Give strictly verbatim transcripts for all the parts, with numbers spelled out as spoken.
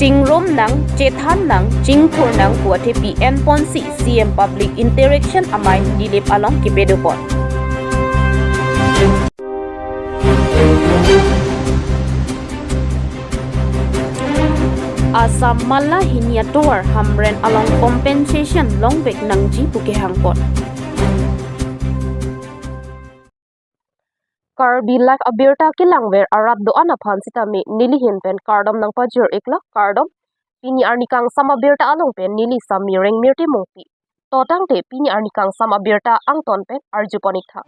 chingrum nang, chethan nang, chingthur nang pu athepi enponsi C M Public Interaction amei Nilip along kepedopon. Assam mala hini atovar Hamren along compensation longvek nangji pu kehangpon. Karbi Live abirta kelangver arat do-an aphan sitame nelihin pen kardom nangpajir-iklo, kardom. Pini arni kangsam abirta along pen neli Sami Rengmirti Mongpi. To tangte pini arni kangsam abirta angton pen arjupon-iktha.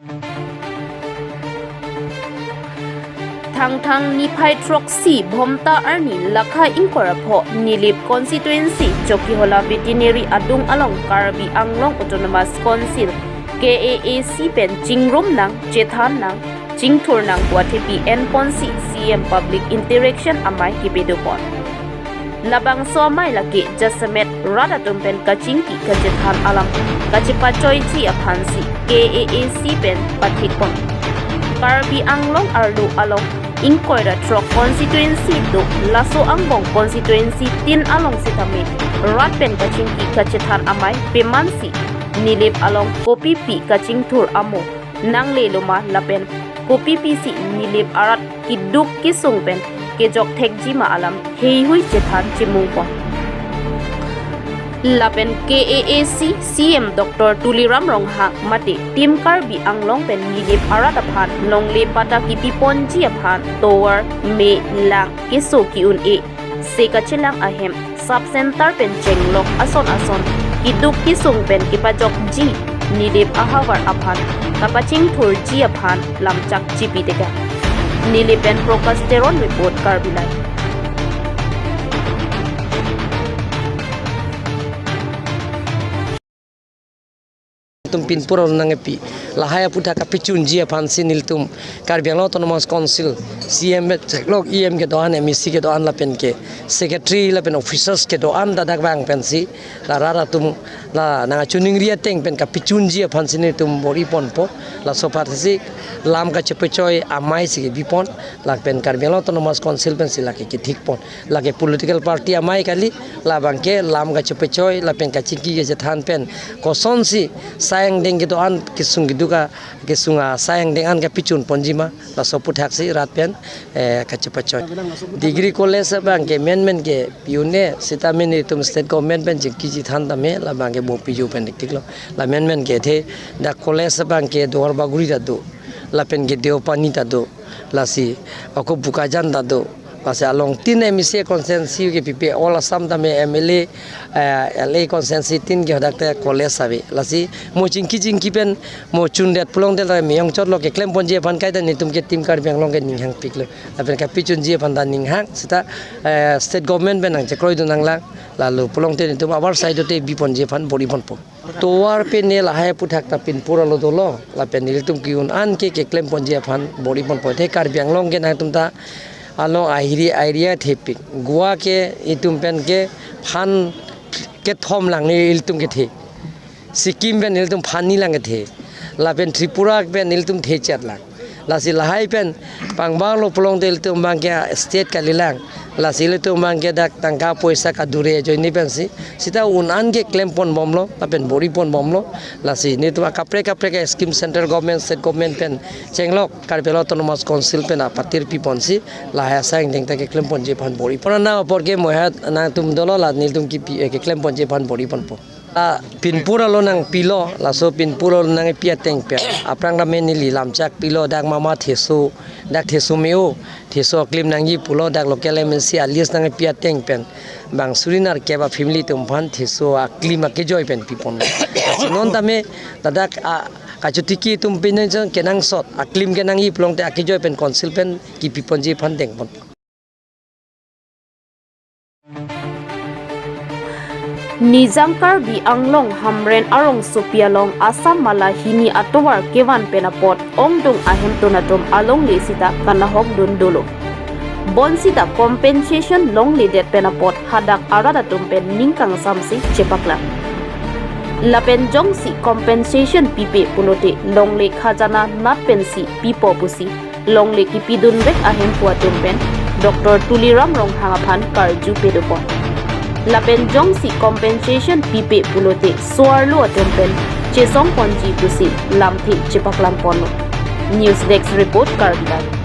Thangthang niphai throksi Bhomta arni lakha ingkoi ra pho Nilip constituency Chokihola veterinary adung along Karbi Anglong Autonomous Council K A A C pen chingrum nang, chethan nang, chingthur nang pu athepi enponsi C M Public Interaction amei kepedopon. Labangso amei lake jasemet rat atum pen kachingki kachethan alam kachepachoiji aphansi K A A C pen pathikpon. Karbi Anglong arlo along ingkoi ra throk constituency do, laso angbong constituency tin along sitame rat pen kachingki kachethan amei pemansi Nilip along kopipi kachingthur amo nanglelo ma lapen kopipisi Nilip arat keduk kesung pen kejok thekji ma alam heihui chethan chimungpon. Lapen K A A C C M Doctor Tuliram Ronghang mate Team Karbi Anglong pen Nilip arat aphan longle patta kipiponji aphan tovar, me, lang, keso ki-un-e, se kachelang ahem, sub center pen chenglok ason ason keduk kesung pen kepajokji Nilip ahavar aphan kapachingthurji aphan lamchak chipi teka. Nilip pen Prakash Teron report, Karbi Live. Nelitum pinpur along nangkepi, lahai aputhak kapachunji aphansi nelitum Karbi Anglong Autonomous Council C M cheklok, E M kedo-an, M A C kedo-an lapen ke secretary lapen officers kedo-an ta dak vang pensi la rat atum la nangkachiningri ateng pen kapachunji aphansi nelitum bor-iponpo. Laso apharsi lam kachepachoi amei si kebipon, lapen Karbi Anglong Autonomous Council pensi lake kethikpon. Lake political party amei kali, labang ke lam kachepachoi lapen kachingki kachethan pen kosonsi asai angdeng kedo-an kesung keduk a, kesung asai angdeng an kapachunponji ma, laso aputhak si rat pen, eh, kachepachoi. Degree college abang ke menmen ke pi-un-e, sitame nelitum state government pen chingki chethan tame labang ke bo piju pen diktiklo. La menmen ke athe dak college abang ke Duarbagori ta do, lapen ke Deopani ta do, lasi ako Bokajan ta do, lasi along tin M A C constituency kepipe, all Assam tame M L A, eh, L A constituency tin ke hadak ta college ave. Lasi mo chingki chingki pen mo chundet pulote la meyong chotlo, keklemponji aphan kaita nelitum ke Team Karbi Anglong ke ninghangpiklo. Lapen kapachunji aphan ta ninghang, seta, eh, state government pen nangchekroidun nanglang, lalo pulote nelitum abar side te biponji aphan bor-iponpo. Tovar pen ne lahai aputhak ta pinpur along dolo, lapen nelitum ke-un an ke keklemponji aphan bor-iponpo. Athe Karbi Anglong ke nangtum ta along ahiri area thepik. Goa ke itum pen ke phan kethom lang nelitum kethe. Sikkim pen nelitum phan ni lang kethe. Lapen Tripura pen nelitum thechet lang. Lasi lahai pen pangbarlo pulote ilitum abang ke state kalilang. Lasi ilitum abang ke dak tangka poisa kadure ajoine pensi seta un an ke klemponbomlo, lapen bor-iponbomlo. Lasi nelitum akaprek kaprek a-scheme central government, state government pen chenglok Karbi Anglong Autonomous Council pen apatir piponsi lahai asai angdeng ta keklemponji aphan bor-ipon. Pura na apor ke mohat nangtum dolo, la nelitum kipi, eh, keklemponji aphan bor-iponpo. La pinpur along nangpilo, laso pinpur along nangpi ateng pen aphrang tame neli lamchak pilo, dak mama theso, dak theso me-o, theso aklim nangji pulo, dak local M A C a-list nangpi ateng pen bang suri nerkep a-family atum aphan theso aklim akejoi pen pipon. Lasi non tame ladak a kachotiki atum pen nangchon kenangsot aklim kenangji pulote akejoi pen council pen kipiponji aphan dengpon. Nijang Karbi Anglong Hamren arongsopi along Assam mala hini atovar kevan pen apot ongdung ahemtun atum alongle sita kanahokdun dolo. Bonsita compensation longledet pen apot hadak arat atum pen ning kangsamsi chepaklang. Lapen jongsi compensation pipe pulote longle khajana nat pensi pipo pusi longle kipidunvek ahemphu atum pen Doctor Tuliram Ronghang aphan karju pedopon. Lapen jongsi compensation pipe pulote so-arlo atum pen chesongponji pusi lamthe chepaklang ponlo. News Desk Report, Karbi Anglong.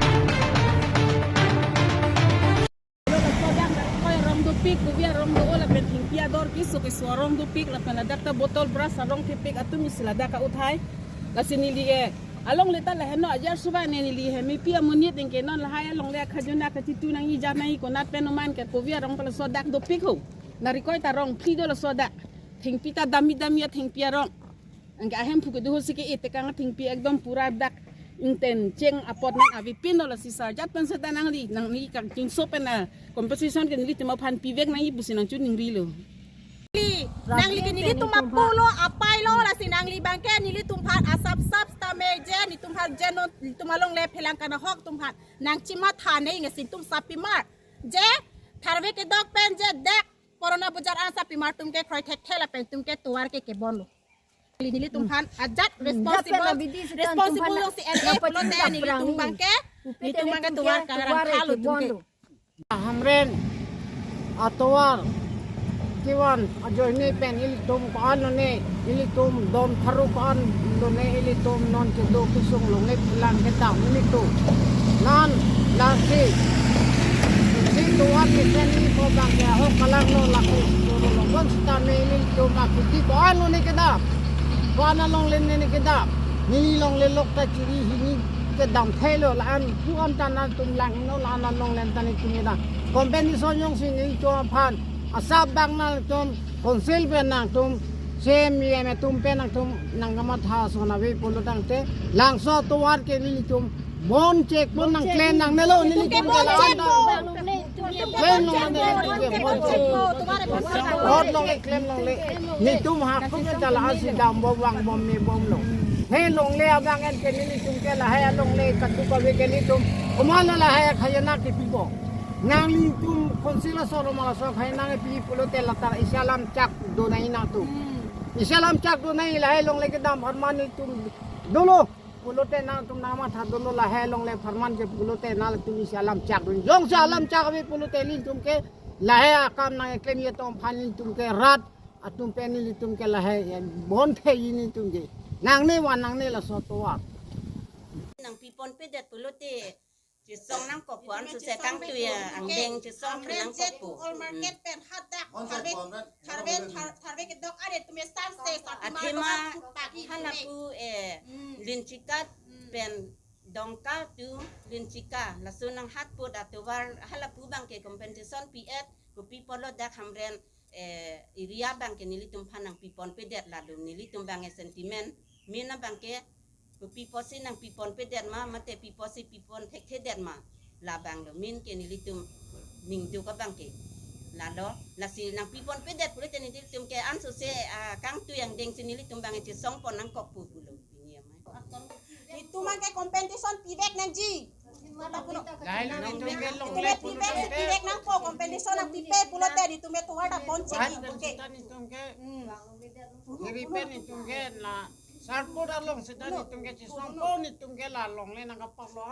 Rong dopik, kuvia rong do-o lapen thengpi ador keso keso arong dopik lapen ladak ta botol brush arong thepik atum isi ladak ka-uthai. Lasi neli ke alongle ta lahenlo, ajar suba ne neli he mepi amonit ningke non lahai alongle akhajona kachitu nangji, jat nangji, konat pen oman ke kuvia rong pala sodak dopik ho. Narikoi ta rong phli do lasodak. Thengpi ta dami dami athengpi arong. Anke ahemphu kedo ho si ke-e tekang athengpi ekdom pura dak ingten cheng apot nang avepinlo, lasi sarjat pen seta nangli, nangli kangchingso pen a compensation ke nelitum aphan pivek nangji pusi nangchiningrilo. Nangli ke nelitum apolo apailo, lasi nangli abangke nelitum aphan asap sap sitame je, nelitum aphan je non, nelitum alongle phelang kana hok atum aphan nangchimatha ne, ingesi itum sapimar. Je tharve kedok pen je dak Corona bujar an sapimar atum ke kroi thekthe lapen itum ke tovar ke kebonlo. Nelitum aphan ajat responsible, responsible along si N A pulote nelitum abangke, nelitum abangke tovar karang thalo atum ke. Hamren atovar kevan ajoine pen ilitum ko-an lone, ilitum dom tharu ko-an lone, ilitum non kedo kesung longle phelang kedam ilitum. Nan lasi si tovar kesen ni ko abangke ahok kalanglo, lake soro lo, bonsitame ilitum akiti ko-an lone kedam, ko-an alongle ne kedam, neli longle lok ta chiri hini kedam thelo, la-an pu-an ta nangtum langno, la-an alongle ta nelitum kedam. Compensation jongsi nelitum aphan asap abang nangtum council pen nangtum C M, E M atum pen nangtum nangkamatha ason ave pulo tangte, labangso tovar ke nelitum bon chek bon nangklem nangnelo, nelitum ke la-an ta klem longle, nelitum ke bon chek. Vote longle, klem longle. Nelitum hako ke ta la-an si dambom vangbom mebomlo. He longle abang en ke nelitum ke lahai alongle katu kave ke nelitum komatlo lahai khajana kepipo? Nanglitum council asor ma laso khajana kepi pulote la ta isi alam chak do nangji nangtum. Isi alam chak do nangji, lahai longle kedam apharman nelitum dolo pulote nangtum nangmatha dolo, lahai longle apharman ke pulote nangtum isi alam chak do. Jongsi alam chak ave pulote nelitum ke lahai akam nangklemji atum aphan nelitum ke rat atum pen nelitum ke lahai bontheji nelitum ke. Nangne van nangne laso tovar. Nangpiponpedet pulote chesong nangkokpo, ansose kangtui angdeng chesong phe nangkokpo. All market pen hadak tharve, tharve, thar-, tharve kedok are tume sanse sa athema halapu, eh, Linchika pen Dongka to Linchika laso nanghatput atovar halapu abangke compensation pi-et, kopi pulo dak Hamren, eh, area abangke nelitum aphan nangpiponpedet, lalu nelitum abangke sentiment, min abangke kopi pusi nangpiponpedet ma, mate pi pusi pipon thekthedet ma, labanglo min ke nelitum ningduk abangke. Lalo lasi nangpiponpedet pulote nelitum ke ansose, ah, kangtui angdeng si nelitum abangke chesongpon nangkokpo pulo. Pini amai. Nelitum abangke compensation pivek nangji. Lahai nelitum ke longle pivek pulote, si pivek nangpo, compensation nangpipe pulote nelitum ke tovar ta bon chek. Lahai nelitum ke, hmm, nelitum ke la sarpo along seta nelitum ke chesongpo, nelitum ke la longle nangkapaklo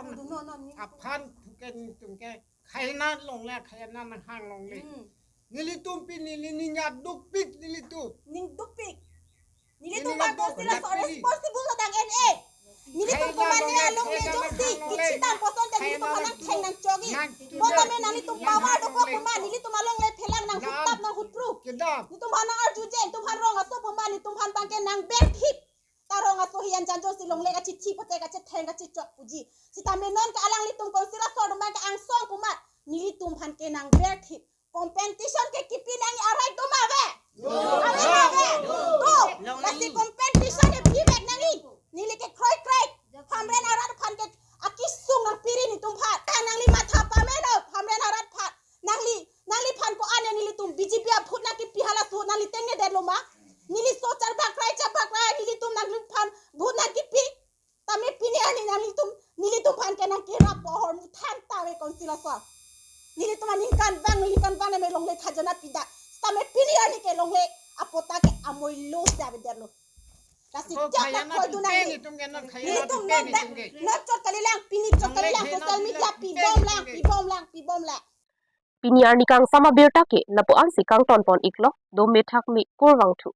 aphan ke nelitum ke khajana longle, khajana nanghang longle. Hmm. Nelitum pini neli ning adukpik nelitum. Ning dukpik. Nelitum abang council aso responsible adang N A. Nelitum puma ne alongle jongsi kichi dam poson te nelitum aphan nangtheng nangchokji. Bonta me nanglitum power dokok puma, nelitum alongle phelang nanghuttap nanghuttru. Kedam. Nelitum aphan nang-arju je, nelitum aphan rong aso puma, nelitum aphan abangke nangberthip. Ta rong aso hian jan jongsi longle kachithi pote kachetheng kachichok puji. Sitame non ke alanglitum council asor atum abangke angsong puma, nelitum aphan ke nangberthip. Compensation ke kipi nangji a-right do ma ave? Do. Ave ma ave? Do. Lasi compensation ke pivek nangji. Neli ke kroikre Hamren arat aphan ke akesung nangpiri nelitum aphan. Nangli matha pamelo Hamren arat aphan. Nangli, nangliphan ko-an nelitum B J P a-vote nangkipi halaso nangli tengnedetlo ma? Neli so charbak krai charbak krai nelitum nangliphan vote nangkipi. Tame pini arni nanglitum, nelitum aphan ke nangkerap pohor muthang ta ave council asor. Nelitum aningkanvang, ningkanvang name longle khajana pidak. Tame pini arni ke longle apota ke amoilo si avedetlo. Lasi kya khaya na koi tu nang pipe ni. Netum ke non khaya na pipe netum ke. Netum non chot kalilang, pini chot kalilang, social media pibom lang, pibom lang, pibom lang. Pini arni kangsam abirta ke lapu-an si kangton pon iklo, do methak me kurvangthu.